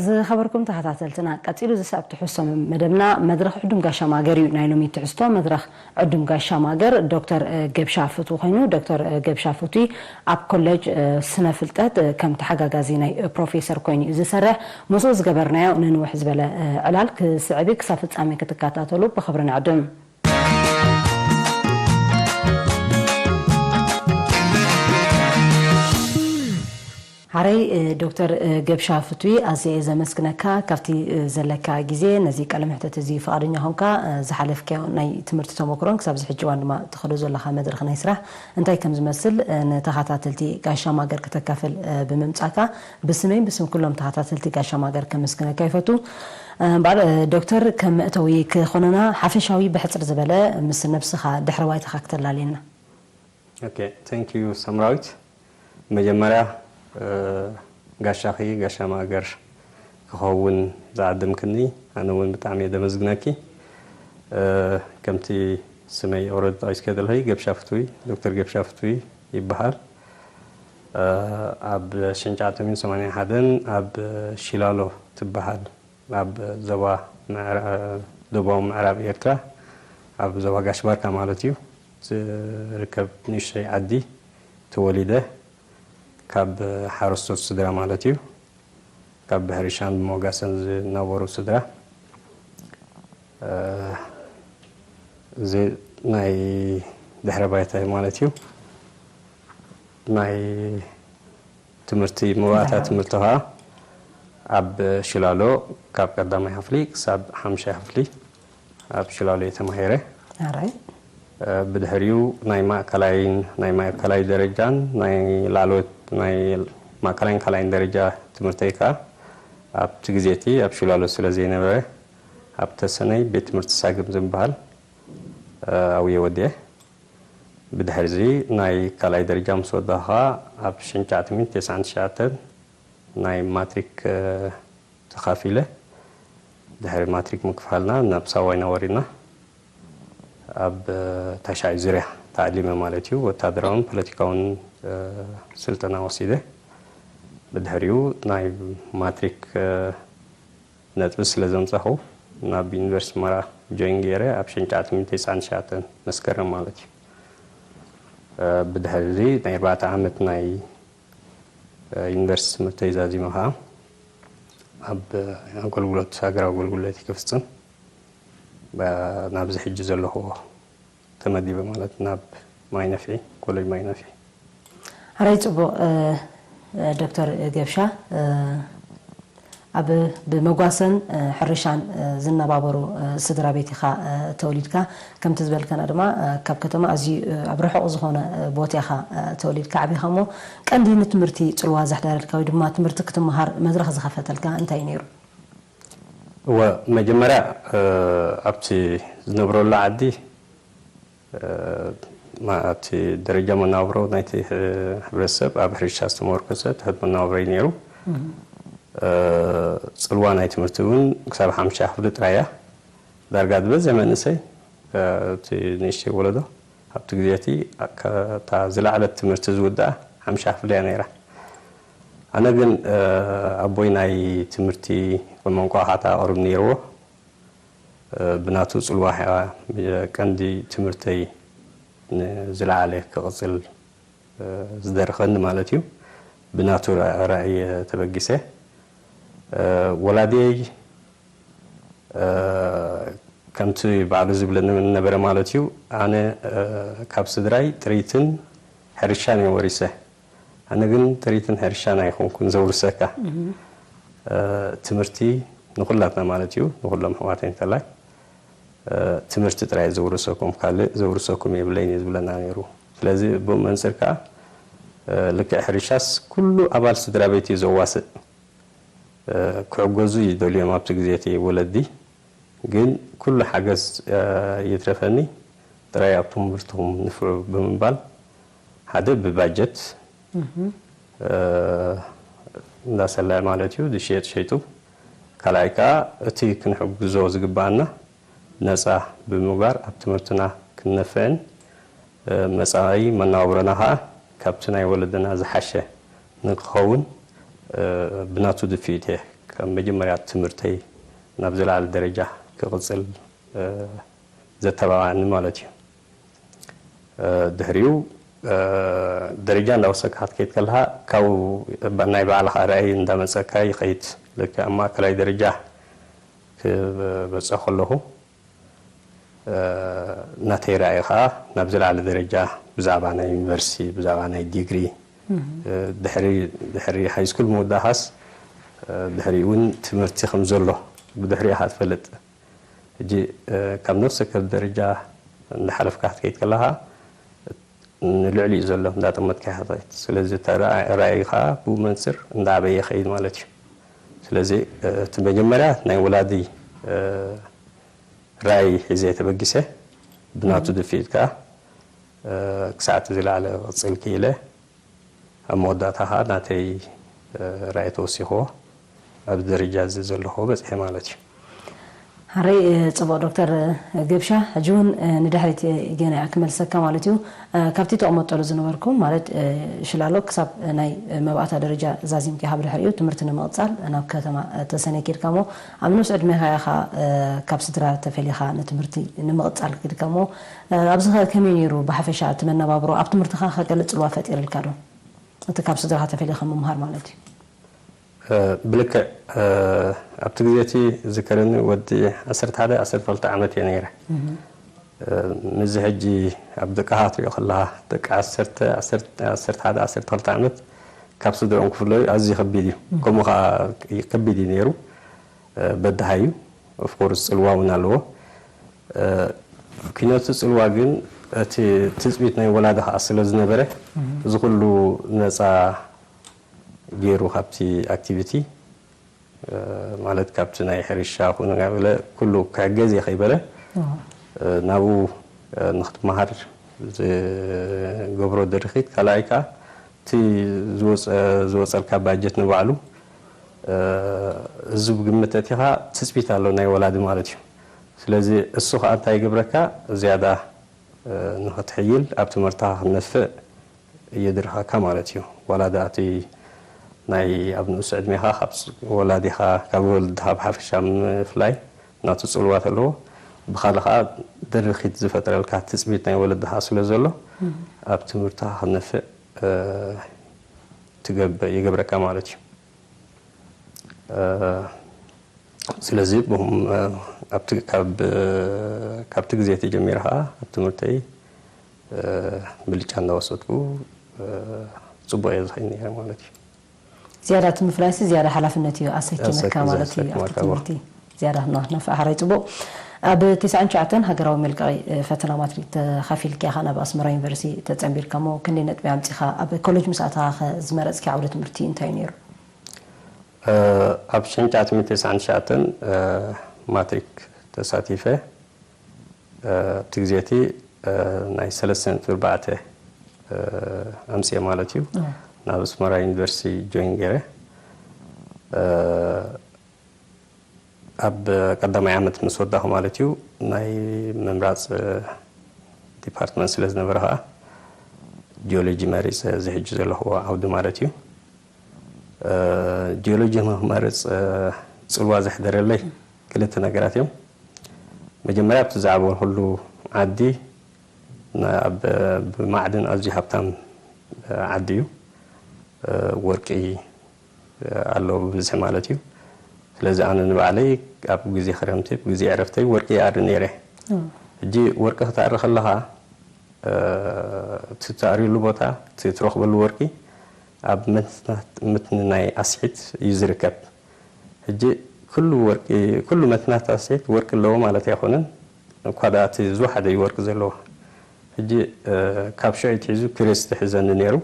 ዝኸበርኩም ተኸታተልትና፣ ቀጺሉ ዝስዕብ ትሕዝቶ መደብና መድረኽ ዕዱም ጋሻ ማገር እዩ። ናይ ሎሚ ትሕዝቶ መድረኽ ዕዱም ጋሻ ማገር ዶክተር ገብሻ ፍትዊ ኮይኑ፣ ዶክተር ገብሻ ፍትዊ ኣብ ኮሌጅ ስነ ፍልጠት ከም ተሓጋጋዚ ናይ ፕሮፌሰር ኮይኑ እዩ ዝሰርሕ። ምስኡ ዝገበርናዮ ንንውሕ ዝበለ ዕላል ክስዕብ እዩ። ክሳብ ፍጻሜ ክትከታተሉ ብኽብሪ ንዕድም። ሓረይ ዶክተር ገብሻ ፍትዊ፣ ኣዝየ እየ ዘመስግነካ ካብቲ ዘለካ ግዜ፣ ነዚ ቃለ መሕተት እዚ ፍቓደኛ ኾንካ ዝሓለፍካዮ ናይ ትምህርቲ ተመክሮን ክሳብ ዝሕጂ እዋን ድማ ትኸዶ ዘለኻ መድረኽ ናይ ስራሕ እንታይ ከም ዝመስል ንተኸታተልቲ ጋሻ ማገር ክተካፍል ብምምጻካ ብስመይን ብስም ኩሎም ተኸታተልቲ ጋሻ ማገር ከመስግነካ ይፈቱ። እምበኣር ዶክተር፣ ከም መእተዊ ክኾነና ሓፈሻዊ ብሕጽር ዝበለ ምስ ነብስኻ ድሕረ ባይታኻ ክተላልየና። ኦኬ፣ thank you ሳምራዊት። መጀመርያ ጋሻኺ ጋሻ ማእገር ክኸውን ዝዓደምክኒ ኣነ እውን ብጣዕሚ እየ ደመስግነኪ። ከምቲ ስመይ ኦረድ ጠቒስከ ዘለኺ ገብሻ ፍትዊ፣ ዶክተር ገብሻ ፍትዊ ይበሃል። ኣብ ሽንጫ ተሚን ሰማንያ ሓደን ኣብ ሺላሎ ትበሃል ኣብ ዞባ ደቡባዊ ምዕራብ ኤርትራ ኣብ ዞባ ጋሽ ባርካ ማለት እዩ ዝርከብ ንእሽተይ ዓዲ ተወሊደ። ካብ ሓረስቶት ስድራ ማለት እዩ። ካብ ብሕርሻን ብሞጋሰን ዝነበሩ ስድራ። እዚ ናይ ድሕረ ባይታይ ማለት እዩ። ናይ ትምህርቲ መባእታ ትምህርቲ ከዓ ኣብ ሽላሎ ካብ ቀዳማይ ክፍሊ ክሳብ ሓምሻይ ክፍሊ ኣብ ሽላሎ እየ ተማሂረ። ኣራይ ብድሕሪኡ ናይ ማእከላይን ናይ ማእከላይ ደረጃን ናይ ላዕለዎት ናይ ማእከላይን ካልኣይን ደረጃ ትምህርተይ ከዓ ኣብቲ ግዜ እቲ ኣብ ሽላሎ ስለ ዘይነበረ ኣብ ተሰነይ ቤት ትምህርቲ ሳግም ዝበሃል ኣብየ ወዲኤ። ብድሕሪ እዚ ናይ ካልኣይ ደረጃ ምስ ወዳእኹ ከዓ ኣብ ሽንጫዕ ትምኒት ተስዓን ትሽዓተን ናይ ማትሪክ ተኻፊለ። ድሕሪ ማትሪክ ምክፋልና ናብ ሳዋ ኢና ወሪድና። ኣብ ታሽዓይ ዙርያ ተዓሊመ ማለት እዩ። ወታደራውን ፖለቲካውን ስልጠና ወሲደ። ብድሕሪኡ ናይ ማትሪክ ነጥቢ ስለ ዘምጻኹ ናብ ዩኒቨርሲቲ ኣስመራ ጆይን ገይረ ኣብ ሽንጫዕ ትምኒት ተስዓን ትሽዓተን መስከረም ማለት እዩ። ብድሕሪ እዚ ናይ ኣርባዕተ ዓመት ናይ ዩኒቨርሲቲ ትምህርተይ ዛዚመ ከዓ ኣብ ኣገልግሎት ሃገራዊ ኣገልግሎት ክፍጽም ናብዚ ሕጂ ዘለኹዎ ተመዲበ ማለት ናብ ማይ ነፍሒ ኮሌጅ ማይ ነፍሒ። ኣራይ ጽቡቕ ዶክተር ገብሻ፣ ኣብ ብመጓሰን ሕርሻን ዝነባበሩ ስድራ ቤት ኢኻ ተወሊድካ። ከምቲ ዝበልካና ድማ ካብ ከተማ ኣዝዩ ኣብ ርሑቕ ዝኾነ ቦታ ኢኻ ተወሊድካ ዓቢኻ እሞ፣ ቀንዲ ንትምህርቲ ጽልዋ ዘሕደረልካ ወይ ድማ ትምህርቲ ክትመሃር መድረኽ ዝኸፈተልካ እንታይ እዩ ነይሩ? እወ፣ መጀመርያ ኣብቲ ዝነብረሉ ዓዲ እቲ ደረጃ መናብሮ ናይቲ ሕብረተሰብ ኣብ ሕርሻ ዝተመርኮሰ ትሑት መናብሮ እዩ ነይሩ። ፅልዋ ናይ ትምህርቲ እውን ክሳብ ሓምሻ ክፍሊ ጥራይ እያ። ዳርጋ ዝበዝሕ መንእሰይ እቲ ንእሽተይ ወለዶ ኣብቲ ግዜ እቲ እታ ዝለዓለት ትምህርቲ ዝውድኣ ሓምሻ ክፍሊ እያ ነይራ። ኣነ ግን ኣቦይ ናይ ትምህርቲ መንቋቕሓታ ቅሩብ ነይርዎ። ብናቱ ጽልዋ ቀንዲ ትምህርተይ ንዝለዓለ ክቕጽል ዝደርኸኒ ማለት እዩ። ብናቱ ራእየ ተበጊሰ። ወላድየይ ከምቲ ባዕሉ ዝብለኒ ነበረ ማለት እዩ። ኣነ ካብ ስድራይ ጥሪትን ሕርሻን እየ ወሪሰ። ኣነ ግን ጥሪትን ሕርሻን ኣይኮንኩን ዘውርሰካ። ትምህርቲ ንኹላትና ማለት እዩ፣ ንኹሎም ኣሕዋተይ እንተላይ ትምህርቲ ጥራይ ዘውርሰኩም፣ ካልእ ዘውርሰኩም የብለይን እዩ ዝብለና ነይሩ። ስለዚ ብኡ መንፅር ከዓ ልክዕ ሕርሻስ ኩሉ ኣባል ስድራ ቤት እዩ ዘዋስእ። ክዕገዙ ይደልዮም ኣብቲ ግዜ እቲ ወለዲ። ግን ኩሉ ሓገዝ ይትረፈኒ ጥራይ ኣብ ትምህርትኹም ንፍዑ ብምባል ሓደ ብባጀት እንዳሰልዐ ማለት እዩ ዝሽየጥ ሸይጡ፣ ካልኣይ ከዓ እቲ ክንሕግዞ ዝግባኣና ነፃ ብምግባር ኣብ ትምህርትና ክንነፍዕን መፃኢ መነባብሮና ከዓ ካብቲ ናይ ወለድና ዝሓሸ ንክኸውን ብናቱ ድፍኢት እየ ካብ መጀመርያ ትምህርተይ ናብ ዝለዓለ ደረጃ ክቕጽል ዘተባባዕኒ ማለት እዩ። ድሕሪኡ ደረጃ እንዳወሰካ ክትከይድ ከለካ ካብ ናይ ባዕልካ ራእይ እንዳመፀካ ይኸይድ። ልክዕ ኣብ ማእከላይ ደረጃ ክበፅሕ ከለኹ ናተይ ራእይ ከዓ ናብ ዝለዓለ ደረጃ ብዛዕባ ናይ ዩኒቨርሲቲ ብዛዕባ ናይ ዲግሪ ድሕሪ ድሕሪ ሃይስኩል ምውዳእካስ ድሕሪ እውን ትምህርቲ ከም ዘሎ ብድሕሪ ኢካ ትፈልጥ። ሕጂ ካብ ነፍሲ ወከፍ ደረጃ እንዳሓለፍካ ክትከይድ ከለካ ንልዕሊኡ ዘሎ እንዳጠመትካ ኢካ ትኸይድ። ስለዚ እቲ ራእይ ከዓ ብኡ መንፅር እንዳዓበየ ይኸይድ ማለት እዩ። ስለዚ እቲ መጀመርያ ናይ ወላዲ ራእይ ሒዘ ተበጊሰ ብናቱ ድፍኢት ከዓ ክሳዕ እቲ ዝለዓለ ክቕፅል ክኢለ ኣብ መወዳእታ ከዓ ናተይ ራእይ ተወሲኽዎ ኣብዚ ደረጃ እዚ ዘለኹ በፂሐ ማለት እዩ። ሓረይ ፅቡቕ ዶክተር ግብሻ፣ ሕጂ እውን ንድሕሪት ገና ክመልሰካ ማለት እዩ። ካብቲ ተቐመጠሉ ዝነበርኩም ማለት ሽላሎ ክሳብ ናይ መባእታ ደረጃ ዛዚምካ ካብ ድሕሪኡ ትምህርቲ ንምቕፃል ናብ ከተማ ተሰነይ ኬድካ እሞ ኣብ ንኡስ ዕድሜኻ ኢኻ ካብ ስድራ ተፈሊኻ ንትምህርቲ ንምቕፃል ኬድካ እሞ ኣብዚ ኸ ከመይ ነይሩ ብሓፈሻ እቲ መነባብሮ ኣብ ትምህርትኻ ከገለ ፅልዋ ፈጢርልካ ዶ? እቲ ካብ ስድራኻ ተፈሊኻ ምምሃር ማለት እዩ። ብልክዕ ኣብቲ ግዜ እቲ ዝከረኒ ወዲ ዓሰርተ ሓደ ዓሰርተ ክልተ ዓመት እየ ነይረ። ምዚ ሕጂ ኣብ ደቅኻ ትሪኦ ከለኻ ደቂ ዓሰርተ ዓሰርተ ሓደ ዓሰርተ ክልተ ዓመት ካብ ስድረኦም ክፍለዩ ኣዝዩ ከቢድ እዩ። ከምኡ ከዓ ከቢድ እዩ ነይሩ። በድሃ እዩ። ኦፍኮርስ ፅልዋ እውን ኣለዎ። ኪነቱ ፅልዋ ግን እቲ ትፅቢት ናይ ወላዲ ከዓ ስለ ዝነበረ እዚ ኩሉ ነፃ ገይሩ ካብቲ ኣክቲቪቲ ማለት ካብቲ ናይ ሕርሻ ኩሉ ክሕገዝ እየ ከይበለ ናብኡ ንክትመሃር ዝገብሮ ድርኺት ካልኣይ ከዓ እቲ ዝወፀልካ ባጀት ንባዕሉ እዚ ብግምት እቲኻ ትፅቢት ኣሎ ናይ ወላዲ ማለት እዩ። ስለዚ እሱ ከዓ እንታይ ይገብረካ ዝያዳ ንክትሕይል ኣብ ትምህርትኻ ክትነፍእ የድርኸካ ማለት እዩ። ዋላ ደኣ እቲ ናይ ኣብ ንኡስ ዕድሜኻ ካብ ወላዲኻ ካብ ወለድኻ ብሓፈሻ ምፍላይ ናቱ ፅልዋ ተለዎ ብኻልእ ከዓ ድርኺት ዝፈጥረልካ ትፅቢት ናይ ወለድኻ ስለ ዘሎ ኣብ ትምህርትኻ ክትነፍእ ትገብር ይገብረካ ማለት እዩ። ስለዚ ካብቲ ግዜ እቲ ጀሚረ ከዓ ኣብ ትምህርተይ ብልጫ እንዳወሰድኩ ፅቡቅ እየ ዝኸይድ ነይረ ማለት እዩ። ዝያዳ እቲ ምፍላይሲ ዝያዳ ሓላፍነት እዩ ኣሰኪመካ ማለት እዩ ኣብቲ ትምህርቲ ዝያዳ ክነፍእ ሓራይ ፅቡቅ። ኣብ ተስዓን ትሽዓተን ሃገራዊ መልቀቂ ፈተና ማትሪክ ተኻፊልካ ኢኻ ናብ ኣስመራ ዩኒቨርሲቲ ተፀንቢርካ እሞ ክንደይ ነጥቢ ኣምፂኻ ኣብ ኮሌጅ ምስ ኣተኻ ከ ዝመረፅካ ዓውደ ትምህርቲ እንታይ እዩ ነይሩ? ኣብ ሽሕን ትሽዓተ ሚእትን ተስዓን ትሽዓተን ማትሪክ ተሳቲፈ ኣብቲ ግዜ እቲ ናይ ሰለስተ ነጥቢ ኣርባዕተ ኣምፅኤ ማለት እዩ ናብ ኣስመራ ዩኒቨርሲቲ ጆይን ገይረ ኣብ ቀዳማይ ዓመት ምስ ወዳኹ ማለት እዩ ናይ ምምራፅ ዲፓርትመንት ስለ ዝነበረ ከዓ ጂኦሎጂ መሪፀ እዚ ሕጂ ዘለኽዎ ዓውዲ ማለት እዩ። ጂኦሎጂ ንክመርፅ ፅልዋ ዘሕደረለይ ክልተ ነገራት እዮም። መጀመርያ ኣብቲ ዝዓበኹሉ ዓዲ ብማዕድን ኣዝዩ ሃብታም ዓዲ እዩ። ወርቂ ኣለዎ ብብዝሒ ማለት እዩ። ስለዚ ኣነ ንባዕለይ ኣብ ግዜ ክረምቲ ብግዜ ዕረፍተይ ወርቂ ይኣሪ ነይረ። ሕጂ ወርቂ ክትኣሪ ከለኻ እቲ ትኣርየሉ ቦታ እቲ ትረኽበሉ ወርቂ ኣብ መትንናት ምትንናይ ኣስሒት እዩ ዝርከብ። ሕጂ ኩሉ ወርቂ ኩሉ መትንናት ኣስሒት ወርቂ ኣለዎ ማለት ኣይኮነን። እኳ ደኣ እቲ ዝወሓደ እዩ ወርቂ ዘለዎ። ሕጂ ካብ ሽዑ ይትሒዙ ክሬስ ዝሕዘኒ ነይሩ።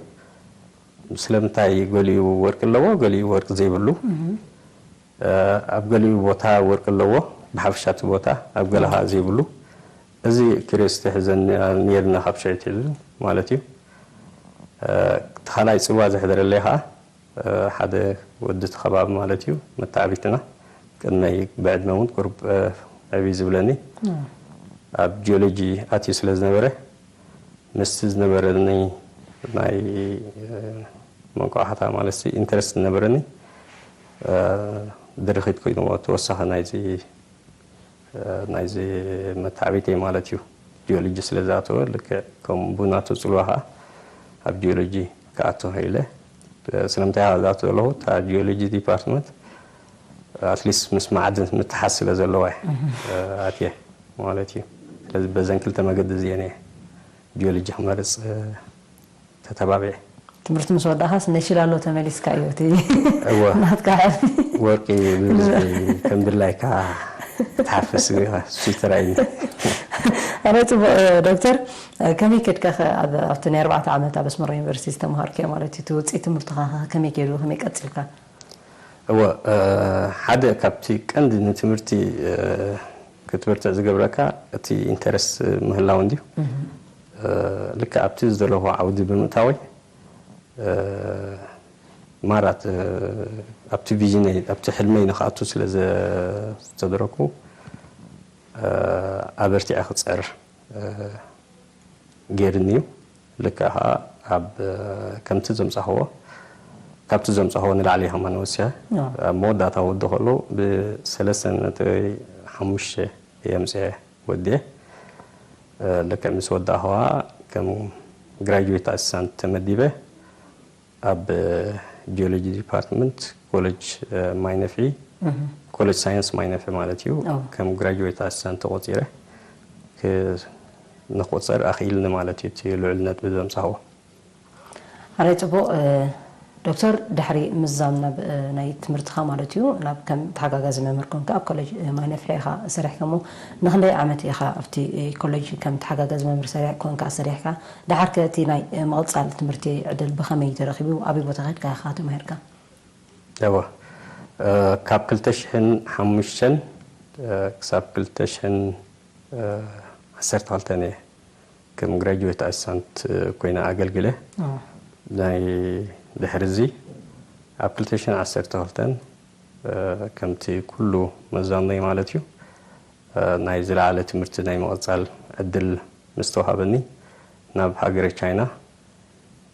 ስለምንታይ ገሊኡ ወርቂ ኣለዎ ገሊኡ ወርቂ ዘይብሉ ኣብ ገሊኡ ቦታ ወርቂ ኣለዎ ብሓፈሻ እቲ ቦታ ኣብ ገለ ከዓ ዘይብሉ እዚ ክሬስ ዝሕዘኒ ነይርና ካብ ሽዑ ይትሒዙ ማለት እዩ። እቲ ካልኣይ ፅልዋ ዘሕደረለይ ከዓ ሓደ ወዲ እቲ ከባቢ ማለት እዩ መተዓቢትና ቅድመይ ብዕድመ እውን ቁሩብ ዕብይ ዝብለኒ ኣብ ጂኦሎጂ ኣትዩ ስለ ዝነበረ ምስቲ ዝነበረኒ ናይ መንቋሕታ ማለት ኢንተረስት ዝነበረኒ ድርኺት ኮይንዎ ተወሳኺ ናይዚ ናይዚ መተዓቢተይ ማለት እዩ። ጂኦሎጂ ስለ ዝኣተወ ልክዕ ከም ብናቱ ፅልዋ ከዓ ኣብ ጂኦሎጂ ክኣቱ ክኢለ። ስለምንታይ ዝኣቱ ዘለኹ እታ ጂኦሎጂ ዲፓርትመንት ኣትሊስት ምስ ማዕድን ምትሓዝ ስለ ዘለዋ ኣትየ ማለት እዩ። ስለዚ በዘን ክልተ መገዲ እዚአን እየ ጂኦሎጂ ክመርፅ ተተባቢዐ። ትምህርቲ ምስ ወዳእካስ ነሽላሎ ተመሊስካ እዩ እቲ እወ ናትካ ሕልሚ። ወርቂ ከም ድላይካ ትሓፍስ እሱ ተራእዩኒ። ኣረ ፅቡቅ ዶክተር፣ ከመይ ከድካ ኣብቲ ናይ ኣርባዕተ ዓመት ኣብ ኣስመራ ዩኒቨርሲቲ ዝተምሃርካዮ ማለት እዩ፣ እቲ ውፅኢት ትምህርትካ ከመይ ከይዱ፣ ከመይ ቀፂልካ? እወ፣ ሓደ ካብቲ ቀንዲ ንትምህርቲ ክትብርትዕ ዝገብረካ እቲ ኢንተረስት ምህላው እንድዩ። ልክዕ ኣብቲ ዝደለኹዎ ዓውዲ ብምእታወይ ማራ ኣብቲ ቪዥነይ ኣብቲ ሕልመይ ንክኣቱ ስለ ዝተደረግኩ ኣበርቲዐ ክፅዕር ገይርኒ እዩ። ልክዕ ከዓ ኣብ ከምቲ ዘምፃኽዎ ካብቲ ዘምፃኽዎ ንላዕሊ ከማን ወሲኸ ኣብ መወዳእታ ወዲ ከሎ ብሰለስተ ነጥቢ ሓሙሽተ የምፅአ ወዲኤ ልክዕ ምስ ወዳእኽዋ ከም ግራጁዌት ኣሲስታንት ተመዲበ ኣብ ጂኦሎጂ ዲፓርትመንት ኮሌጅ ማይ ነፍሒ ኮሌጅ ሳይንስ ማይ ነፍሒ ማለት እዩ ከም ግራጁዌት ኣሲስታንት ተቆፂረ ንክቁፀር ኣኽኢልኒ ማለት እዩ እቲ ልዑል ነጥቢ ዘምፃኽዎ። ኣራይ ፅቡቕ ዶክተር፣ ድሕሪ ምዛም ናብ ናይ ትምህርትኻ ማለት እዩ ናብ ከም ተሓጋጋዚ መምህር ኮንካ ኣብ ኮሌጅ ማይ ነፍሒ ኢኻ ሰሪሕካ እሞ ንክንደይ ዓመት ኢኻ ኣብቲ ኮሌጅ ከም ተሓጋጋዚ መምህር ሰሪሕ ኮንካ ሰሪሕካ? ደሓር ከ እቲ ናይ ምቕፃል ትምህርቲ ዕድል ብኸመይ እዩ ተረኺቡ? ኣበይ ቦታ ከድካ ኢኻ ተማሂርካ? እወ ካብ ክልተ ሽሕን ሓሙሽተን ክሳብ ክልተ ሽሕን ዓሰርተ ክልተን እየ ከም ግራጁዌት ኣሲስታንት ኮይነ ኣገልግለ ናይ ድሕሪ እዚ ኣብ ክልተ ሽሕን ዓሰርተ ክልተን ከምቲ ኩሉ መዛኖይ ማለት እዩ ናይ ዝለዓለ ትምህርቲ ናይ ምቕፃል ዕድል ምስ ተዋሃበኒ ናብ ሃገረ ቻይና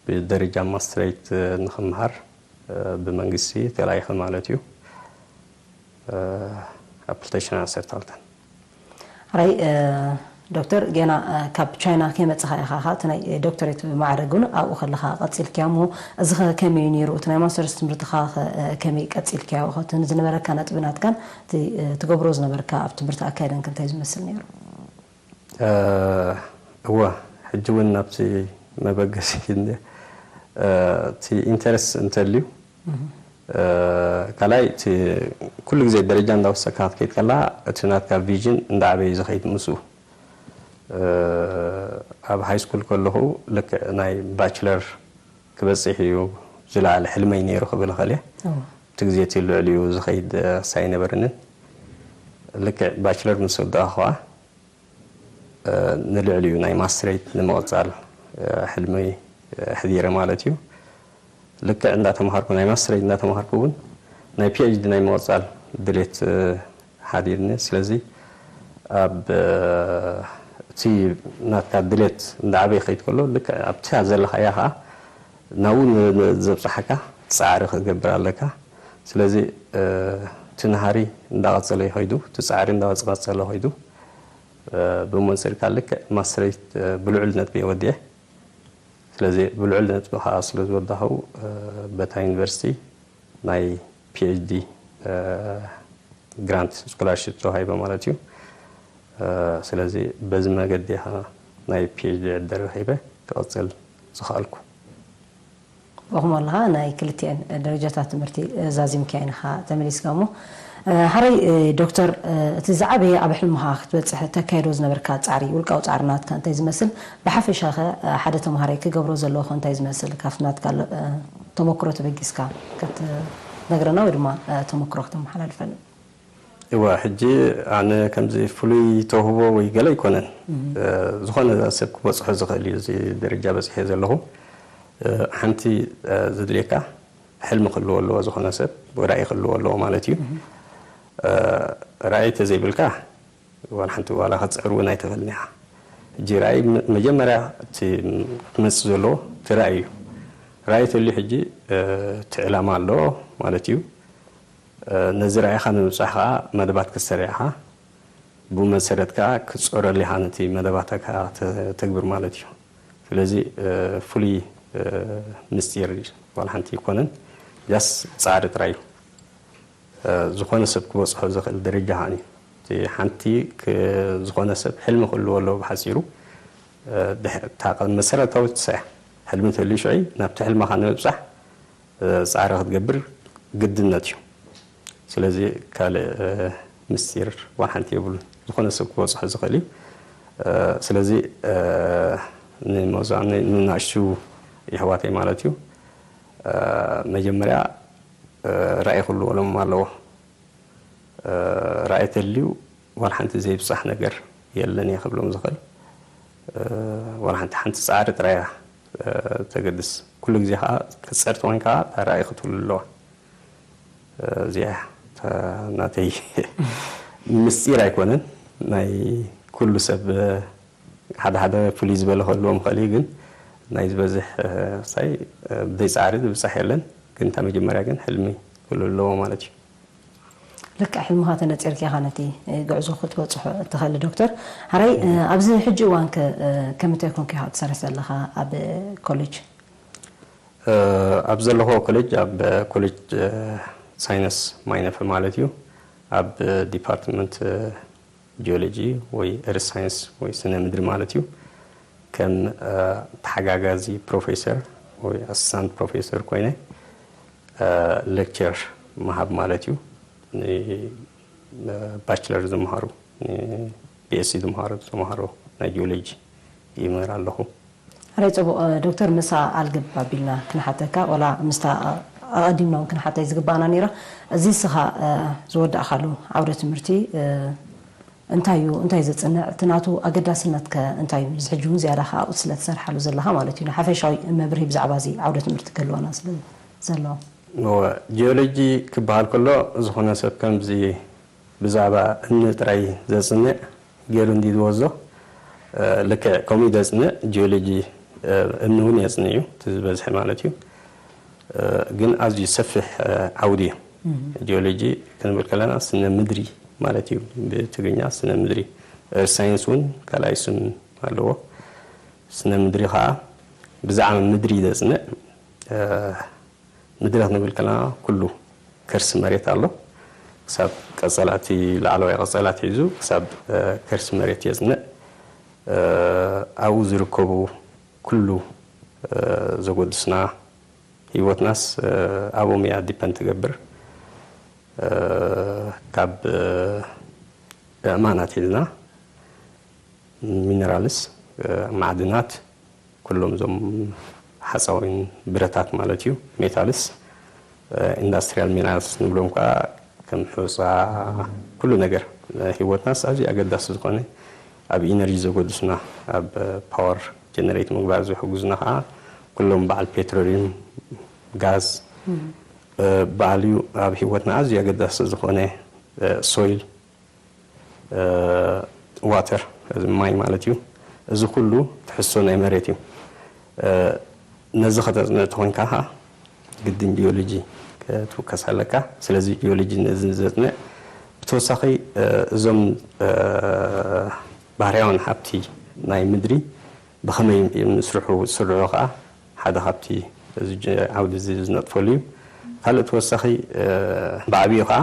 ብደረጃ ማስትሬት ንክምሃር ብመንግስቲ ተላኢኸ ማለት እዩ ኣብ ክልተ ሽሕን ዓሰርተ ክልተን። ሕራይ ዶክተር፣ ጌና ካብ ቻይና ከይመፃኻ ኢኻ እቲ ናይ ዶክተሬት ማዕረግ እውን ኣብኡ ከለኻ ቀፂልክያ እሞ፣ እዚ ኸ ከመይ እዩ ነይሩ? እቲ ናይ ማስተርስ ትምህርትኻ ኸ ከመይ ቀፂልክያዮ? እቲ ዝነበረካ ነጥቢ ናትካን እቲ ትገብሮ ዝነበርካ ኣብ ትምህርቲ ኣካይዳን ከ እንታይ ዝመስል ነይሩ? እወ፣ ሕጂ እውን ናብቲ መበገሲ እቲ ኢንተረስት እንተልዩ ካልኣይ ኩሉ ግዜ ደረጃ እንዳወሰካ ክትከይድ ከላ እቲ ናትካ ቪዥን እንዳዓበየ ዝኸይድ ምስኡ ኣብ ሃይ ስኩል ከለኹ ልክዕ ናይ ባችለር ክበፅሕ እዩ ዝለዓለ ሕልመይ ነይሩ ክብል እኽእል እየ። እቲ ግዜ እቲ ልዕሊኡ ዝኸይድ ክሳይ ኣይነበረንን። ልክዕ ባችለር ምስ ወዳእኹ ከዓ ንልዕሊኡ ናይ ማስትሬት ንምቕፃል ሕልሚ ኣሕዲረ ማለት እዩ። ልክዕ እንዳተምሃርኩ ናይ ማስትሬት እንዳተምሃርኩ እውን ናይ ፒኤችዲ ናይ ምቕፃል ድሌት ሓዲርኒ። ስለዚ ኣብ እቲ ናትካ ድሌት እንዳዓበየ ከይድ ከሎ ልክዕ ኣብቲ ዘለኻያ ከዓ ናብኡ ዘብፅሓካ ፃዕሪ ክትገብር ኣለካ። ስለዚ እቲ ናሃሪ እንዳቐፀለ ይኸይዱ፣ እቲ ፃዕሪ እንዳቐፀለ ይኸይዱ። ብመንፅር ካልእ ማስትሬት ብልዑል ነጥቢ እየ ወዲኤ። ስለዚ ብልዑል ነጥቢ ከዓ ስለ ዝወዳኹ በታ ዩኒቨርሲቲ ናይ ፒኤችዲ ግራንት ስኮላርሽፕ ተዋሂበ ማለት እዩ። ስለዚ በዚ መገዲ ከዓ ናይ ፒኤችዲ ዕድል ረኺበ ክቕፅል ዝኸኣልኩ። ብኹም ኣለኻ ናይ ክልቲኤን ደረጃታት ትምህርቲ ዛዚምካየን ኢኻ ተመሊስካ እሞ፣ ሓረይ ዶክተር፣ እቲ ዝዓበየ ኣብ ሕልምኻ ክትበፅሕ ተካይዶ ዝነበርካ ፃዕሪ፣ ውልቃዊ ፃዕሪ ናትካ እንታይ ዝመስል? ብሓፈሻ ኸ ሓደ ተምሃራይ ክገብሮ ዘለዎ ኸ እንታይ ዝመስል? ካብቲ ናትካ ተመክሮ ተበጊስካ ክትነግረና ወይ ድማ ተመክሮ ክተመሓላልፈልና። እወ፣ ሕጂ ኣነ ከምዚ ፍሉይ ተውህቦ ወይ ገለ ኣይኮነን። ዝኾነ ሰብ ክበፅሖ ዝኽእል እዩ። እዚ ደረጃ በፂሐ ዘለኹ። ሓንቲ ዝድልየካ ሕልሚ ክህልዎ ኣለዎ፣ ዝኾነ ሰብ ራእይ ክህልዎ ኣለዎ ማለት እዩ። ራእይ ተዘይብልካ ዋላ ሓንቲ ዋላ ክትፅዕር እውን ኣይትኽእልን ኢኻ። ሕጂ ራእይ መጀመርያ እቲ ክመፅእ ዘለዎ እቲ ራእይ እዩ። ራእይ ተልዩ ሕጂ እቲ ዕላማ ኣለዎ ማለት እዩ። ነዚ ራእይኻ ንምብጻሕ ከኣ መደባት ክትሰርዕ ኢኻ። ብኡ መሰረት ከኣ ክትጾረሉ ኢኻ ነቲ መደባትካ ተ-፣ ተግብር ማለት እዩ። ስለዚ፣ እ፣ ፍሉይ፣ እ፣ ምስጢር ዋላ ሓንቲ ኣይኮነን። ጃስ ጻዕሪ ጥራይ እዩ። እ፣ ዝኾነ ሰብ ክበጽሖ ዝኽእል ደረጃ ከኣ እዩ። እቲ ሓንቲ ክ-፣ ዝኾነ ሰብ ሕልሚ ክህልዎ ኣለዎ ብሓጺሩ። እ፣ ድሕ-፣ እታ ቀ-፣ መሰረታዊት ንሳ እያ። ሕልሚ እንተልዩ ሽዑ ናብቲ ሕልምኻ ንምብጻሕ ጻዕሪ ክትገብር ግድነት እዩ። ስለዚ ካልእ፣ እ፣ ምስጢር ዋላ ሓንቲ የብሉን። ዝኾነ ሰብ ክበጽሖ ዝኽእል እዩ። እ፣ ስለዚ፣ እ፣ ንመብዛዕ-፣ ን-፣ ንናእሽቱ የሕዋተይ ማለት እዩ። እ፣ መጀመርያ፣ እ፣ ራእይ ክህልዎም ኣለዎ። እ፣ ራእይ ተልዩ ዋላ ሓንቲ ዘይብጻሕ ነገር የለን እየ ክብሎም ዝኽእል። እ፣ ዋላ ሓንቲ፣ ሓንቲ ጻዕሪ ጥራይ እያ፣ እ፣ ተገድስ። ኩሉ ግዜ ከኣ ክትጸር ተኾይንካ ከኣ እታ ራእይ ክትህሉ ኣለዋ። እ፣ እዚኣ እያ እታ ናተይ ምስጢር ኣይኮነን። ናይ ኩሉ ሰብ፣ እ፣ ሓደ ሓደ ፍሉይ ዝበለ ክህልዎም ይኽእል እዩ፣ ግን ናይ ዝበዝሕ፣ እ፣ ሳይ፣ እ፣ ብዘይ ጻዕሪ ዝብጻሕ የለን። ግን እታ መጀመርያ ግን ሕልሚ ክህሉ ኣለዎ ማለት እዩ። ልክዕ ሕልምኻ ተነጺርካ ኢኻ ነቲ፣ እ፣ ጉዕዞ ክትበጽሖ እትኽእል ዶክተር። ሓራይ፣ እ፣ ኣብዚ ሕጂ እዋን ከ፣ እ፣ ከም እንታይ ኮንካ ኢኻ ትሰርሕ ዘለኻ ኣብ ኮሌጅ? እ፣ ኣብ ዘለኹዎ ኮሌጅ፣ ኣብ ኮሌጅ፣ እ፣ ሳይንስ ማይነፈ ማለት እዩ። ኣብ ዲፓርትመንት፣ እ፣ ጂኦሎጂ ወይ ኤርዝ ሳይንስ ወይ ስነ ምድሪ ማለት እዩ። ከም፣ እ፣ ተሓጋጋዚ ፕሮፌሰር ወይ ኣሲስታንት ፕሮፌሰር ኮይነ፣ እ፣ ሌክቸር ምሃብ ማለት እዩ። ን-፣ እ፣ ባችለር ዝመሃሩ፣ ን-፣ ቢኤስሲ ዝመሃሩ፣ ዝመሃሩ ናይ ጂኦሎጂ ይምህር ኣለኹ። ኣረ ጽቡቕ፣ እ፣ ዶክተር፣ ምስኣ ኣልግብ ኣቢልና ክንሓተካ፣ ወላ ምስታ፣ እ፣ ኣቐዲምና እውን ክንሓተይ ዝግባኣና ነይራ። እዚ እስኻ፣ እ፣ ዝወዳእካሉ ዓውደ ትምህርቲ፣ እ፣ እንታይ እዩ? እንታይ ዘጽንዕ? እቲ ናቱ ኣገዳስነት ከ እንታይ እዩ? እዚ ሕጂ እውን ዝያዳ ከኣ ኣብኡ ስለ ትሰርሓሉ ዘለኻ ማለት እዩ። ንሓፈሻዊ መብርሂ ብዛዕባ እዚ ዓውደ ትምህርቲ ክህልወና ስለ ዘለዎ። እወ፣ ጂኦሎጂ ክበሃል ከሎ ዝኾነ ሰብ ከምዚ ብዛዕባ እምኒ ጥራይ ዘጽንዕ ገይሩ እንዲ ዝወስዶ፣ እ፣ ልክዕ ከምኡ እዩ ዘጽንዕ። ጂኦሎጂ፣ እ፣ እምኒ እውን የጽንዕ እዩ፣ እቲ ዝበዝሐ ማለት እዩ። እ፣ ግን ኣዝዩ ሰፊሕ፣ እ፣ ዓውዲ እዩ። እም። ጂኦሎጂ ክንብል ከለና ስነ ምድሪ ማለት እዩ፣ ብትግርኛ ስነ ምድሪ። ኤርዝ ሳይንስ እውን ካልኣይ ስም ኣለዎ። ስነ ምድሪ ከኣ ብዛዕባ ምድሪ ዘጽንዕ፣ እ፣ ምድሪ ክንብል ከለና ኩሉ ከርሲ መሬት ኣሎ። ክሳብ ቀጸላ፣ እቲ ላዕለዋይ ቀጸላ ኣትሒዙ ክሳብ፣ እ፣ ከርሲ መሬት የጽንዕ። እ፣ ኣብኡ ዝርከቡ ኩሉ፣ እ፣ ዘጎድስና ህይወትናስ፣ እ፣ ኣብኦም እያ ዲፐንድ ትገብር። እ፣ ካብ፣ እ፣ ኣእማን ኣትሒዝና ሚነራልስ፣ እ፣ ማዕድናት፣ ኩሎም እዞም ሓፃዊን ብረታት ማለት እዩ፣ ሜታልስ፣ እ፣ ኢንዳስትሪያል ሚነራልስ ንብሎም ከዓ ከም ሑፃ፣ ኩሉ ነገር፣ እ፣ ህይወትናስ ኣዝዩ ኣገዳሲ ዝኾነ ኣብ ኢነርጂ ዘጎድሱና፣ ኣብ፣ እ፣ ፓወር ጀነሬት ምግባር ዝሕግዙና ከዓ ኩሎም በዓል ፔትሮሊየም፣ ጋዝ፣ እ፣ በዓል እዩ ኣብ ህይወትና ኣዝዩ ኣገዳሲ ዝኾነ፣ እ፣ ሶይል፣ እ፣ ዋተር፣ እዚ ማይ ማለት እዩ። እዚ ኩሉ ትሕዝቶ ናይ መሬት እዩ። እ፣ ነዚ ከተጽንዕ ተኾይንካ ኸዓ ግድን ጂኦሎጂ ክትውከስ ኣለካ። ስለዚ ጂኦሎጂ ነዚ ዘጽንዕ። ብተወሳኺ፣ እ፣ እዞም፣ እ፣ ባህርያውን ሃብቲ ናይ ምድሪ ብኸመይ እዮም ዝስርሑ፣ ዝስርሑ ኸዓ ሓደ ካብቲ እዚ ጀ-፣ ዓውዲ እዚ ዝነጥፈሉ እዩ። ካልእ ተወሳኺ፣ እ፣ ብዓብዩ ኸዓ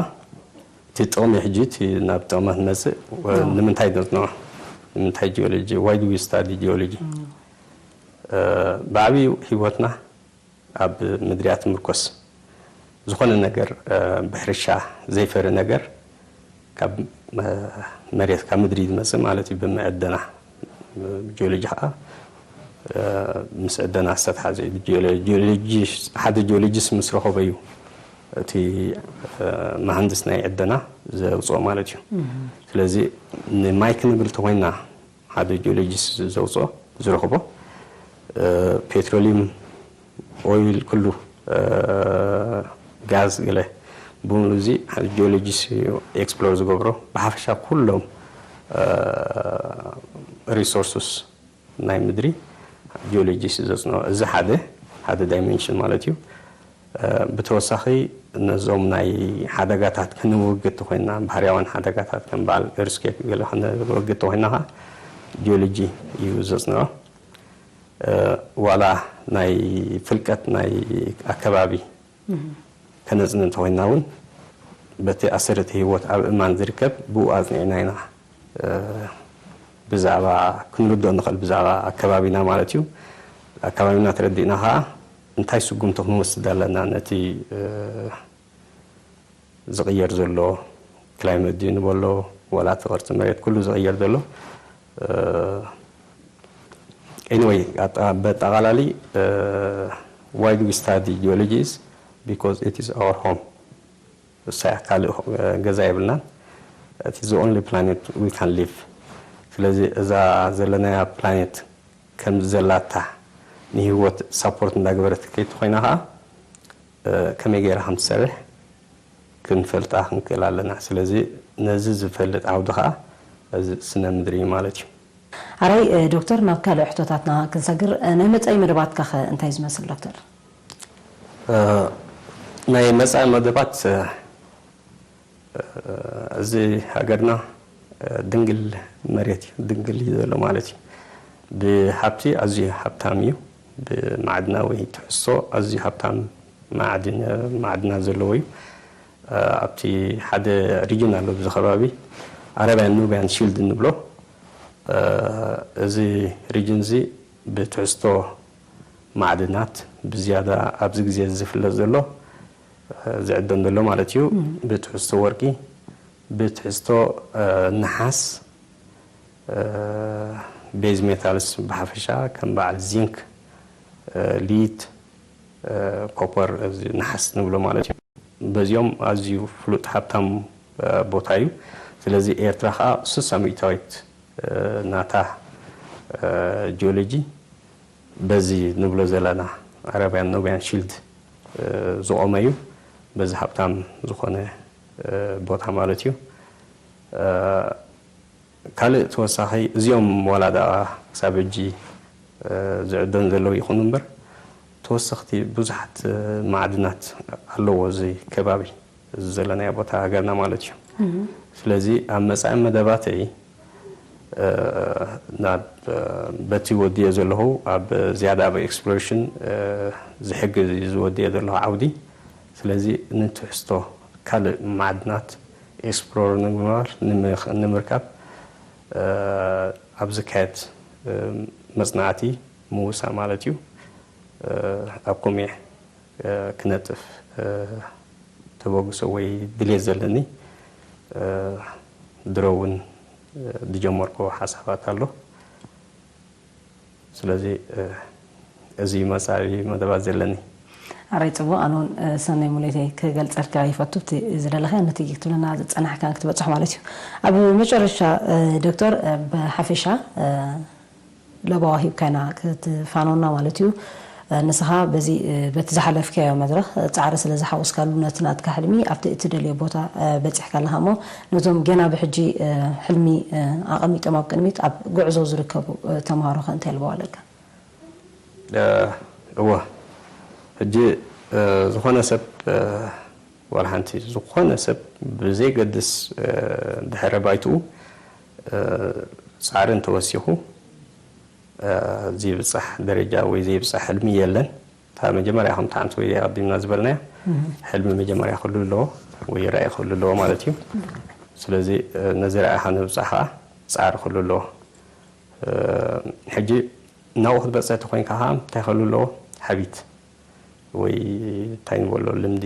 እቲ ጥቕሚ፣ ሕጂ እቲ ናብ ጥቕሚ ክንመጽእ፣ ወ-፣ ኣዎ። ንምንታይ ነጽንዖ? ንምንታይ ጂኦሎጂ? Why do we study geology? እም። እ፣ ብዓብዩ ህይወትና ኣብ ምድሪ እያ ትምርኮስ። ዝኾነ ነገር፣ እ፣ ብሕርሻ ዘይፈሪ ነገር ካብ፣ እ፣ መሬት፣ ካብ ምድሪ ዝመጽእ ማለት እዩ፣ ብምዕደና። እ፣ ጂኦሎጂ ኸዓ፣ እ፣ ምስ ዕደና ዝተትሓዘ እዩ። ጂኦሎ-፣ ጂኦሎጂ፣ ሓደ ጂኦሎጂስት ምስ ረኸቦ እዩ እቲ፣ እ፣ መሃንድስ ናይ ዕደና ዘውፅኦ ማለት እዩ። እም። ስለዚ ንማይ ክንብል ተኾይንና ሓደ ጂኦሎጂስት ዘውፅኦ፣ ዝረኽቦ፣ እ፣ ፔትሮሊየም፣ ኦይል፣ ኩሉ፣ እ፣ ጋዝ፣ ገለ ብምሉእ እዚ ሓደ ጂኦሎጂስት እዩ ኤክስፕሎር ዝገብሮ። ብሓፈሻ ኩሎም፣ እ፣ ሪሶርስስ ናይ ምድሪ ጂኦሎጂስት ዘጽንዖ። እዚ ሓደ፣ ሓደ ዳይሜንሽን ማለት እዩ። ብተወሳኺ ነዞም ናይ ሓደጋታት ክንወግድ ተኾይና፣ ባህርያውያን ሓደጋታት ከም በዓል ኤርስኬፕ ገለ ክንወግድ ተኾይና ኸዓ ጂኦሎጂ እዩ ዘጽንዖ። ዋላ ናይ ፍልቀት ናይ ኣከባቢ ከነጽንዕ እንተኾይና እውን፣ በቲ ኣሰረቲ ህይወት ኣብ እማን ዝርከብ ብኡ ኣጽኒዕና ኢና ብዛዕባ ክንርድኦ ንኽእል ብዛዕባ ኣከባቢና ማለት እዩ። ኣከባቢና ተረዲእና ኸዓ እንታይ ስጉምቲ ክንወስድ ኣለና ነቲ ዝቕየር ዘሎ ክላይመት ድዩ ንበሎ፣ ዋላ እቲ ቅርፂ መሬት ኩሉ ዝቕየር ዘሎ። Anyway, በጠቓላሊ why do we study geology is because it is our home. እሳ ካልእ ገዛ የብልናን። እቲ the only planet we can live። ስለዚ እዛ ዘለናያ ፕላኔት ከም ዘላታ ንህይወት ሳፖርት እንዳገበረት ከይት ኮይና ከዓ ከመይ ገይራ ከም ትሰርሕ ክንፈልጣ ክንክእል ኣለና። ስለዚ ነዚ ዝፈልጥ ዓውዲ ከዓ እዚ ስነ ምድሪ እዩ ማለት እዩ። ኣራይ ዶክተር፣ ናብ ካልእ ሕቶታትና ክንሰግር፣ ናይ መጻኢ መደባትካ ከ እንታይ ዝመስል ዶክተር? ናይ መጻኢ መደባት እዚ ሃገርና ድንግል መሬት እዩ፣ ድንግል እዩ ዘሎ ማለት እዩ። ብሃብቲ ኣዝዩ ሃብታም እዩ። ብማዕድናዊ ትሕዝቶ ኣዝዩ ሃብታም ማዕድን ማዕድናት ዘለዎ እዩ። ኣብቲ ሓደ ሪጅን ኣሎ ብዚ ከባቢ ኣረብያን ኑብያን ሺልድ እንብሎ። እዚ ሪጅን እዚ ብትሕዝቶ ማዕድናት ብዝያዳ ኣብዚ ግዜ ዝፍለጥ ዘሎ ዝዕደን ዘሎ ማለት እዩ። ብትሕዝቶ ወርቂ፣ ብትሕዝቶ ነሓስ፣ ቤዝ ሜታልስ ብሓፈሻ ከም በዓል ዚንክ፣ ሊድ፣ ኮፐር፣ ነሓስ ንብሎ ማለት እዩ። በዚኦም ኣዝዩ ፍሉጥ ሃብታም ቦታ እዩ። ስለዚ ኤርትራ ከዓ ስሳ ሚእታዊት ናታ ጂኦሎጂ በዚ ንብሎ ዘለና ኣረብያን ኖብያን ሺልድ ዝቆመ እዩ። በዚ ሃብታም ዝኾነ ቦታ ማለት እዩ። ካልእ ተወሳኺ እዚኦም ዋላ ደኣ ክሳብ ሕጂ ዝዕደኑ ዘለዉ ይኹኑ እምበር ተወሰኽቲ ብዙሓት ማዕድናት ኣለዎ እዚ ከባቢ። እዚ ዘለናዮ ቦታ ሃገርና ማለት እዩ። ስለዚ ኣብ መጻኢ መደባተይ ናብ በቲ ወድዮ ዘለኹ ኣብ ዝያዳ ኣብ ኤክስፕሎሬሽን ዝሕግዝ እዩ ዝወድዮ ዘለኹ ዓውዲ። ስለዚ ንትሕዝቶ ካልእ ማዕድናት ኤክስፕሎር ንምግባር ንምርካብ ኣብ ዝካየድ መጽናዕቲ ምውሳ ማለት እዩ። ኣብ ኮሚዕ ክነጥፍ ተበግሶ ወይ ድሌት ዘለኒ ድሮ እውን ዝጀመርኮ ሓሳባት ኣሎ። ስለዚ እዚ መጻኢ መደባት ዘለኒ። ኣራይ ጽቡቕ፣ ኣነ እውን ሰናይ ሙሌተይ ክገልጸልካ ይፈቱ። እቲ ዝደለኻዮ ነቲ ክትብለና ዝጸናሕካን ክትበጽሖ ማለት እዩ። ኣብ መጨረሻ ዶክተር ብሓፈሻ ለበዋ ሂብካና ክትፋኖና ማለት እዩ። ንስኻ በዚ በቲ ዝሓለፍካዮ መድረኽ ጻዕሪ ስለ ዝሓወስካሉ ነቲ ናትካ ሕልሚ ኣብቲ እትደልዮ ቦታ በጺሕካ ኣለኻ እሞ ነዞም ገና ብሕጂ ሕልሚ ኣቐሚጦም ኣብ ቅድሚት ኣብ ጉዕዞ ዝርከቡ ተምሃሮ ከ እንታይ ልበዋ ኣለካ? እወ ሕጂ ዝኾነ ሰብ ዋላ ሓንቲ ዝኾነ ሰብ ብዘይገድስ ድሕረ ባይትኡ ፃዕሪ እንተወሲኹ ዘይብፃሕ ደረጃ ወይ ዘይብፃሕ ሕልሚ የለን። እታ መጀመርያ ከምቲ ሓንቲ ወይ ኣቐዲምና ዝበልናያ ሕልሚ መጀመርያ ክህሉ ኣለዎ ወይ ራእይ ክህሉ ኣለዎ ማለት እዩ። ስለዚ ነዚ ራእይኻ ንምብፃሕ ከዓ ፃዕሪ ክህሉ ኣለዎ። ሕጂ ናብኡ ክትበፅሕ ተኮይንካ ከዓ እንታይ ክህሉ ኣለዎ? ሓቢት ወይ እንታይ ንበሎ ልምዲ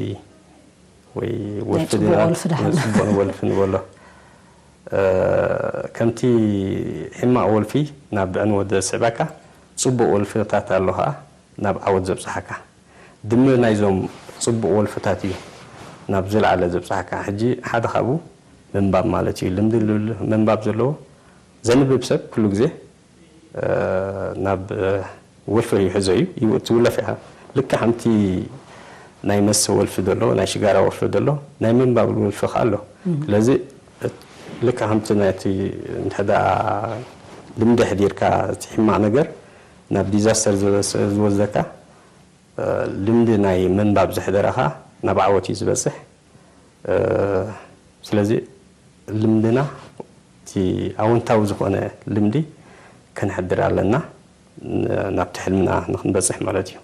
ወይ ወልፊ ጽቡቕ ወልፊ ደሓን። ጽቡቕ ወልፊ ንበሎ። ከምቲ ሕማቕ ወልፊ ናብ ዕንወት ዘስዕበካ፣ ጽቡቕ ወልፍታት ኣሎ ከዓ ናብ ዓወት ዘብጽሓካ። ድምር ናይዞም ጽቡቕ ወልፍታት እዩ ናብ ዝለዓለ ዘብጽሓካ። ሕጂ ሓደ ካብኡ ምንባብ ማለት እዩ። ልምዲ ምንባብ ዘለዎ ዘንብብ ሰብ ኩሉ ግዜ ናብ ወልፊ ይሕዞ እዩ። ይው- ትውለፍ እያ። ልክዕ ከምቲ ናይ መስተ ወልፊ ዘሎ፣ ናይ ሽጋራ ወልፊ ዘሎ፣ ናይ ምንባብ ወልፊ ከ ኣሎ። ስለዚ ልክዕ ከምቲ ናይቲ እንተ ደኣ ልምዲ ኣሕዲርካ እቲ ሕማቕ ነገር ናብ ዲዛስተር ዝወስ- ዝወስደካ ልምዲ ናይ ምንባብ ዘሕደረ ኸኣ ናብ ዓወት እዩ ዝበጽሕ። ስለዚ ልምድና እቲ ኣወንታዊ ዝኾነ ልምዲ ከነሕድር ኣለና፣ ናብቲ ሕልምና ንክንበጽሕ ማለት እዩ።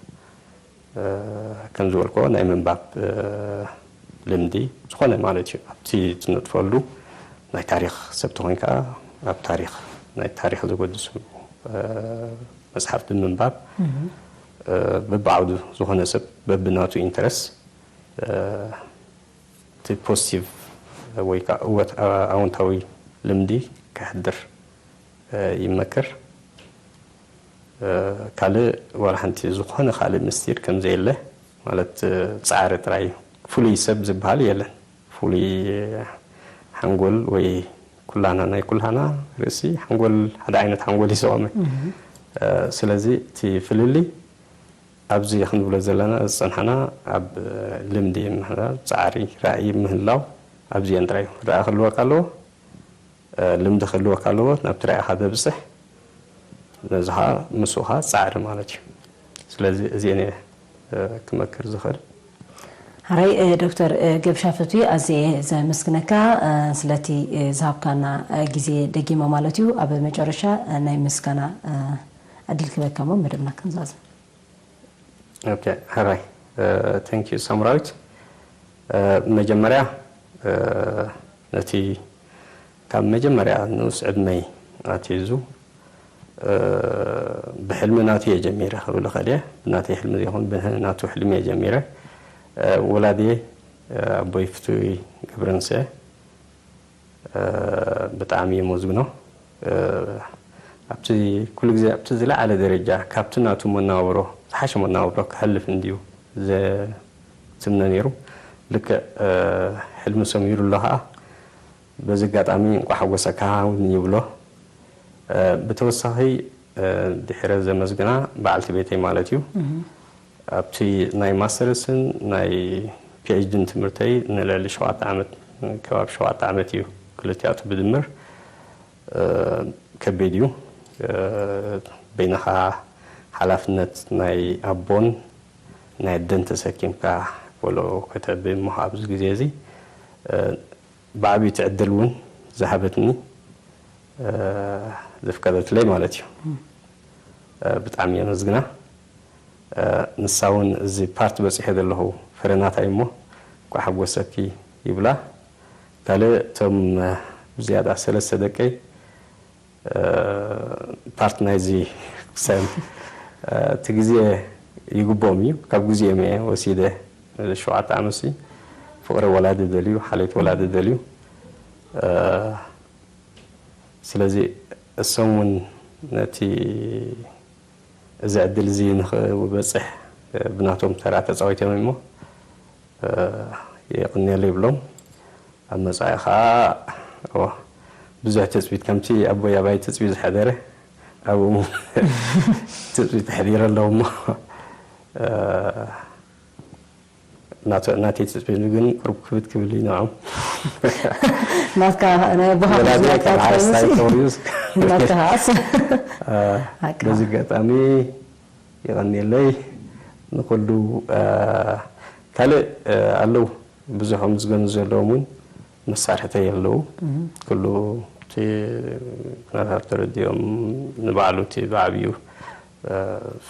ከም ዝበልክዎ ናይ ምንባብ ልምዲ ዝኾነ ማለት እዩ ኣብቲ ትነጥፈሉ ናይ ታሪኽ ሰብ ተኾይንካ ኣብ ታሪኽ ናይ ታሪኽ ዘገድሱ መፅሓፍቲ ምንባብ በብዓውዱ ዝኾነ ሰብ በብናቱ ኢንተረስ እቲ ፖዚቲቭ ወይ ከዓ እወት ኣወንታዊ ልምዲ ከሕድር ይመክር። ካልእ ዋላ ሓንቲ ዝኾነ ካልእ ምስጢር ከም ዘየለ ማለት ፃዕሪ ጥራይ እዩ። ፍሉይ ሰብ ዝበሃል የለን። ፍሉይ ሓንጎል ወይ ኩላና ናይ ኩላና ርእሲ ሓንጎል ሓደ ዓይነት ሓንጎል እዩ ዝቖመ። ስለዚ እቲ ፍልልይ ኣብዚ ክንብሎ ዘለና ዝፀንሓና ኣብ ልምዲ ምህላው ፃዕሪ ራእይ ምህላው ኣብዚአን ጥራይ እዩ። ራእይ ክህልወካ ኣለዎ። ልምዲ ክህልወካ ኣለዎ ናብቲ ራእይኻ ዘብፅሕ። ነዚ ኸዓ ምስኡ ኸዓ ፃዕሪ ማለት እዩ። ስለዚ እዚአን እየ ክመክር ዝኽእል። ሕራይ ዶክተር ገብሻ ፍትዊ ኣዝየ እየ ዘመስግነካ ስለቲ ዝሃብካና ግዜ ደጊመ ማለት እዩ። ኣብ መጨረሻ ናይ ምስጋና ዕድል ክበካ እሞ መደብና ክንዛዝም። ኦኬ ሕራይ thank you ሳምራዊት። መጀመርያ ነቲ ካብ መጀመርያ ንኡስ ዕድመይ ኣትሒዙ ብሕልሚ ናቱ እየ ጀሚረ ክብል እኽእል እየ። ብናተይ ሕልሚ ዘይኮን ብናቱ ሕልሚ እየ ጀሚረ። ወላድየ ኣቦይ ፍትዊ ገብረንስኤ ብጣዕሚ እየ መዝግኖ። ኣብቲ ኩሉ ግዜ ኣብቲ ዝለዓለ ደረጃ ካብቲ ናቱ መናብሮ ዝሓሸ መናብሮ ክሕልፍ እንድዩ ዘትምነ ነይሩ። ልክዕ ሕልሚ ሰሚሩ ኣሎ ከዓ በዚ ኣጋጣሚ እንቋዕ ሓጎሰካ እውን ይብሎ። ብተወሳኺ ድሕረ ዘመስግና በዓልቲ ቤተይ ማለት እዩ። ኣብቲ ናይ ማስተርስን ናይ ፒኤችዲን ትምህርተይ ንልዕሊ ሸውዓተ ዓመት ከባቢ ሸውዓተ ዓመት እዩ ክልቲኣቱ ብድምር ከቢድ እዩ። በይንኻ ሓላፍነት ናይ ኣቦን ናይ ኣደን ተሰኪምካ ቆልዑ ከተዕቢ እሞ ኣብዚ ግዜ እዚ ብዓብዩ እቲ ዕድል እውን ዝሃበትኒ ዘፍቀደትለይ ማለት እዩ። ብጣዕሚ የመስግና። ንሳ እውን እዚ ፓርት በፂሐ ዘለኹ ፍረ ናታ እዩ እሞ እንኳዕ ሓጎሰኪ ይብላ። ካልእ እቶም ብዝያዳ ሰለስተ ደቀይ ፓርት ናይዚ ክሳዮም እቲ ግዜ ይግብኦም እዩ። ካብ ግዜኦም እየ ወሲደ ሸውዓተ ዓመት ሲ ፍቕሪ ወላዲ ደልዩ ሓልዮት ወላዲ ደልዩ ስለዚ እሶም እውን ነቲ እዚ ዕድል እዚ ንኽበፅሕ ብናቶም ተራ ተፃዊቶም እሞ የቕንየሉ ይብሎም። ኣብ መፃኢ ከዓ ብዙሕ ትፅቢት ከምቲ ኣቦይ ኣባይ ትፅቢት ዝሓደረ ኣብኡ ትፅቢት ኣሕዲረ ኣለዉ እሞ ናተይ ትፅቢት ግን ቁሩብ ክብድ ክብል እዩ ንዖም ናትካ ናይ ኣቦኻ ወላዲ ዝያዳ ከም ዓርሳይ ትፈልሲ? ተወርዩስ ናትካ ከዓስ ሓቅኻ። በዚ ኣጋጣሚ የቐንየለይ ንኩሉ ካልእ ኣለዉ ብዙሖም ዝገኑ ዘለዎም እውን መሳርሕተይ ኣለዉ ኩሉ እቲ ኩነታት ተረዲኦም ንባዕሉ እቲ ብዓብዩ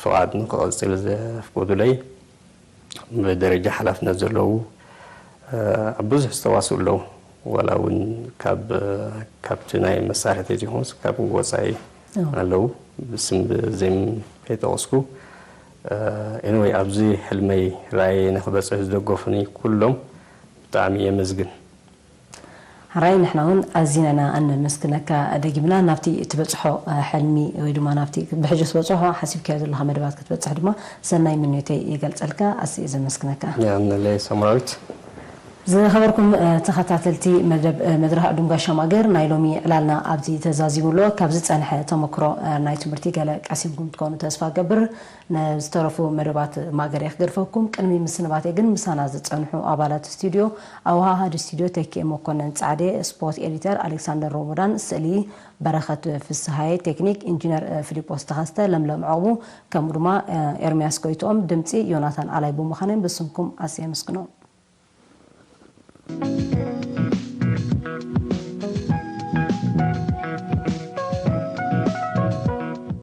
ፍቓድ ንክቐፅል ዘፍቀዱለይ ብደረጃ ሓላፍነት ዘለዉ ኣብ ብዙሕ ዝተዋስኡ ኣለዉ ዋላ እውን ካብ ካብቲ ናይ መሳርሕተይ ዘይኮኑስ ካብ ወፃኢ ኣለዉ ብስም ብዘይም ከይጠቐስኩ anyway ኣብዚ ሕልመይ ራእየይ ንክበፅሕ ዝደገፉኒ ኩሎም ብጣዕሚ የመስግን። ሕራይ ንሕና እውን ኣዚና ኢና እነመስግነካ ደጊምና ናብቲ ትበፅሖ ሕልሚ ወይ ድማ ናብቲ ብሕጂ ትበፅሖ ሓሲብካዮ ዘለኻ መደባት ክትበፅሕ ድማ ሰናይ ምንዮተይ ይገልፀልካ ኣዝየ ዘመስግነካ። የቐንለይ ሰምራዊት። ዝኸበርኩም ተኸታተልቲ መደብ መድረኽ ዕዱም ጋሻ ማገር፣ ናይ ሎሚ ዕላልና ኣብዚ ተዛዚሙ ኣሎ። ካብ ዝጸንሐ ተመክሮ ናይ ትምህርቲ ገለ ቀሲምኩም ትኮኑ ተስፋ ገብር። ንዝተረፉ መደባት ማገር ክገድፈኩም። ቅድሚ ምስንባቴ ግን ምሳና ዝጸንሑ ኣባላት ስቱዲዮ፣ ኣውሃሃዲ ስቱዲዮ ተኪኤ መኮነን ጻዕዴ፣ ስፖርት ኤዲተር ኣሌክሳንደር ሮሞዳን፣ ስእሊ በረኸት ፍስሃየ፣ ቴክኒክ ኢንጂነር ፊሊጶስ ተኸስተ፣ ለምለም ዕቑቡ፣ ከምኡ ድማ ኤርሚያስ ጎይትኦም፣ ድምጺ ዮናታን ኣላይ ብምዃነን ብስምኩም ኣዝየ የመስግኖም።